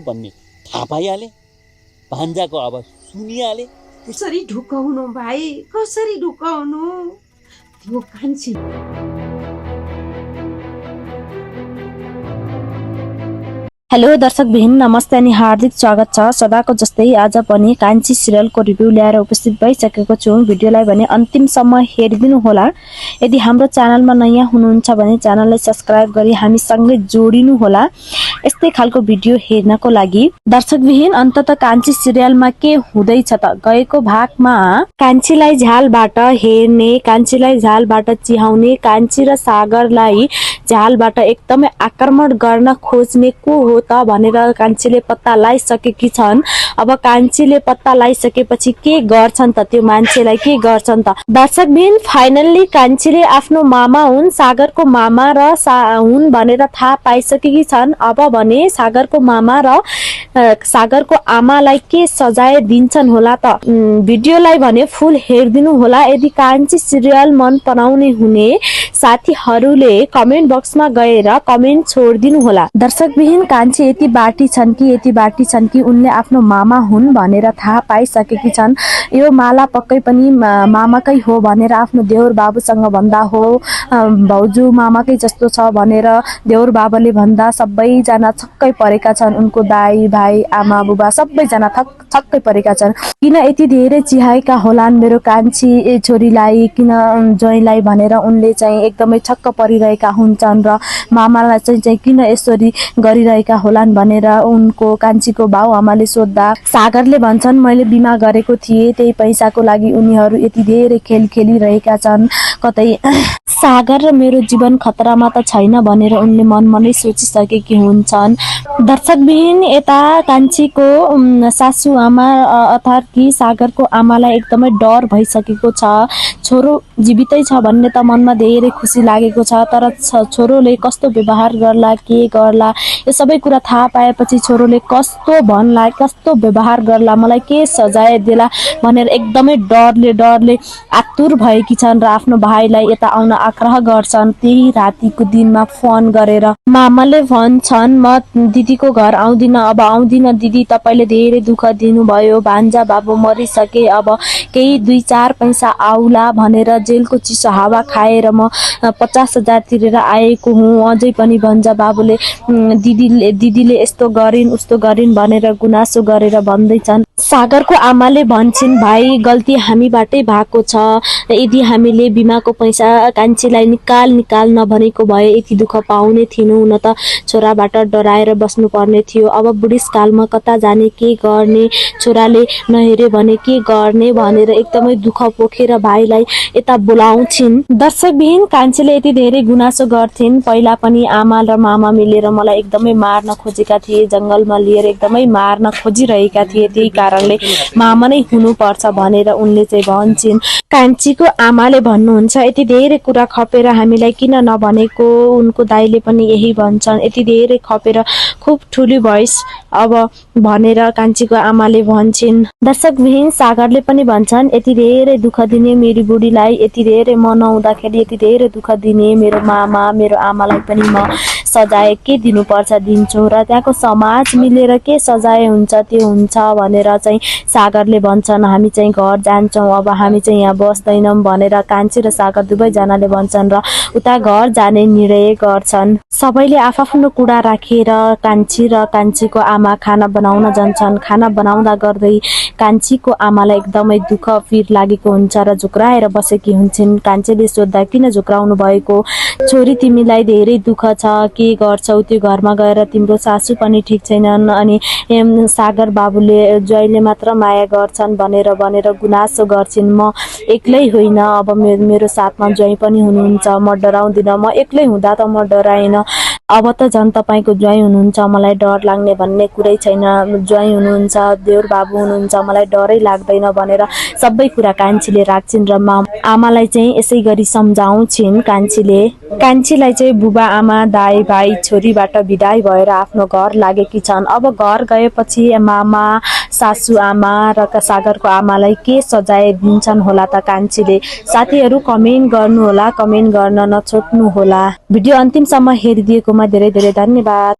भन्ने थाहा पाइहाले, भान्जाको आवाज सुनिहाले। कसरी ढुकाउनु भाइ, कसरी ढुकाउनु त्यो कान्छी? हेलो दर्शक बहिनी, नमस्ते अनि हार्दिक स्वागत छ। सदाको जस्तै आज पनि कान्छी सिरियलको रिभ्यू ल्याएर उपस्थित भइसकेको छु। भिडियोलाई भने अन्तिमसम्म हेरिदिनु होला। यदि हाम्रो च्यानलमा नयाँ हुनुहुन्छ भने च्यानललाई सब्स्क्राइब गरी हामीसँगै जोडिनु होला यस्तै खालको भिडियो हेर्नको लागि। दर्शक बहिनी, अन्ततः कान्छी सिरियलमा के हुँदैछ त? गएको भागमा कान्छीलाई झ्यालबाट हेर्ने, कान्छीलाई झ्यालबाट चिहाउने, कान्छी र सागरलाई झ्यालबाट एकदमै आक्रमण गर्न खोज्ने को हो त भनेर कान्छीले पत्ता लगाइसकेकी छन्। अब कान्छीले पत्ता लगाइसकेपछि के गर्छन् त? त्यो मान्छेलाई के गर्छन् त? दर्शक बिन फाइनल्ली कान्छीले आफ्नो मामा हुन्, सागरको मामा र हुन् भनेर थाहा पाइसकेकी छन्। अब भने सागरको मामा र सागरको आमालाई के सजाय दिन्छन् होला त? भिडियोलाई भने फुल हेरिदिनु होला। यदि कान्छी सिरियल मन पराउने हुने साथीहरूले कमेन्ट बक्समा गएर कमेन्ट छोडिदिनु होला। दर्शक बिहीन कान्छी यति बाटी छन् कि उनले आफ्नो मामा हुन् भनेर थाहा पाइसकेकी छन्। यो माला पक्कै पनि मामाकै हो भनेर आफ्नो देवर बाबुसँग भन्दा हो, भाउजू मामाकै जस्तो छ भनेर देवर बाबाले भन्दा सबैजना छक्कै परेका छन्। उनको दाई भाइ आमा बुबा सबैजना छक्कै परेका छन्। किन यति धेरै चिहाएका होलान् मेरो कान्छी छोरीलाई, किन ज्वाइँलाई भनेर उनले चाहिँ एकदमै छक्क परिरहेका हुन्छन्। र मामालाई चाहिँ किन यसरी गरिरहेका होलान् भनेर उनको कान्छीको बाउ आमाले सोध्दा सागरले भन्छन् मैले बिमा गरेको थिएँ, त्यही पैसाको लागि उनीहरू यति धेरै खेल खेलिरहेका छन्। कतै सागर र मेरो जीवन खतरामा त छैन भनेर उनले मनमा नै सोचिसकेकी हुन्छन्। दर्शक बिहीन यता कान्छीको सासू आमा अर्थात् कि सागरको आमालाई एकदमै डर भइसकेको छ। छोरो जीवितै छ भन्ने त मनमा धेरै खुसी लागेको छ, तर छोरोले कस्तो व्यवहार गर्ला, के गर्ला, यो सबै कुरा थाहा पाएपछि छोरोले कस्तो भन्ला, कस्तो व्यवहार गर्ला, मलाई के सजाय देला भनेर एकदमै डरले आतुर भएकी छन् र आफ्नो भाइलाई यता आउन आग्रह गर्छन्। त्यही रातिको दिनमा फोन गरेर मामाले भन्छन् म दिदीको घर आउँदिन, अब आउँदिन दिदी, तपाईले धेरै दुःख दिनुभयो, भान्जा बाबु मरिसके, अब केही 2-4 पैसा आउला भनेर जेलको चिसो हावा खाएर म 50,000 तिरेर आएको हुँ। अझै पनि भन्छ बाबुले दिदीले यस्तो गरिन् उस्तो गरिन् भनेर गुनासो गरेर भन्दैछन्। सागरको आमाले भन्छन् भाइ गल्ती हामीबाटै भएको छ, यदि हामीले बिमाको पैसा कान्छीलाई निकाल नभनेको भए यति दुःख पाउने थिएनौँ, न त छोराबाट डराएर बस्नु पर्ने थियो। अब बुढिसकालमा कता जाने, के गर्ने, छोराले नहेर्यो भने के गर्ने भनेर एकदमै दुःख पोखेर भाइलाई यता बोलाउँछिन्। दर्शक बिहीन कान्छीले यति धेरै गुनासो गर्थिन्। पहिला पनि आमा र मामा मिलेर मलाई एकदमै मार्न खोजेका थिए, जंगलमा लिएर एकदमै मार्न खोजिरहेका थिए, त्यही कारणले मामा नै हुनुपर्छ भनेर उनले चाहिँ भन्छन्। कान्छीको आमाले भन्नुहुन्छ यति धेरै कुरा खपेर हामीलाई किन नभनेको? उनको दाइले पनि यही भन्छन्, यति धेरै खपेर खुब ठुली भइस अब भनेर कान्छीको आमाले भन्छन्। दर्शक बिहीन सागरले पनि भन्छन् यति धेरै दुःख दिने मेरी बुढीलाई, यति धेरै म नहुँदाखेरि यति धेरै दुःख दिने मेरो मामा मेरो आमालाई पनि म सजाय के दिनुपर्छ दिन्छु, र त्यहाँको समाज मिलेर के सजाय हुन्छ त्यो हुन्छ भनेर चाहिँ सागरले भन्छन्। हामी चाहिँ घर जान्छौँ, अब हामी चाहिँ यहाँ बस्दैनौँ भनेर कान्छी र सागर दुवैजनाले भन्छन् र उता घर जाने निर्णय गर्छन्। सबैले आफ्नो कुरा राखेर कान्छी र कान्छीको आमा खाना बनाउन जान्छन्। खाना बनाउँदा गर्दै कान्छीको आमालाई एकदमै दुःख पीर लागेको हुन्छ र झुक्राएर बसेकी हुन्छन्। कान्छीले सोध्दा किन झुक्राउनु भएको? छोरी तिमीलाई धेरै दुःख छ, के गर्छौ? त्यो घरमा गएर तिम्रो सासू पनि ठिक छैनन्, अनि सागर बाबुले ज्वाइँले मात्र माया गर्छन् भनेर गुनासो गर्छिन्। म एक्लै होइन, अब मेरो साथमा ज्वाइँ पनि हुनुहुन्छ, म डराउँदिन, म एक्लै हुँदा त म डराएन, अब त झन् तपाईको ज्वाइँ हुनुहुन्छ, मलाई डर लाग्ने भन्ने कुरै छैन, ज्वाइँ हुनुहुन्छ, देवर बाबु हुनुहुन्छ, मलाई डरै लाग्दैन भनेर सबै कुरा कान्छीले राख्छिन्। र आमालाई चाहिँ यसै गरी सम्झाउँछिन्। कान्छीलाई चाहिँ बुबा आमा दाई भाइ छोरीबाट बिदाई भएर आफ्नो घर लागेकी छन्। अब घर गएपछि मामा सासू आमा र सागरको आमालाई के सजाय दिन्छन् होला त कान्छीले? साथीहरू कमेन्ट गर्नु होला, कमेन्ट गर्न नछोड्नु होला। भिडियो अन्तिमसम्म हेरिदिएकोमा धेरै धेरै धन्यवाद।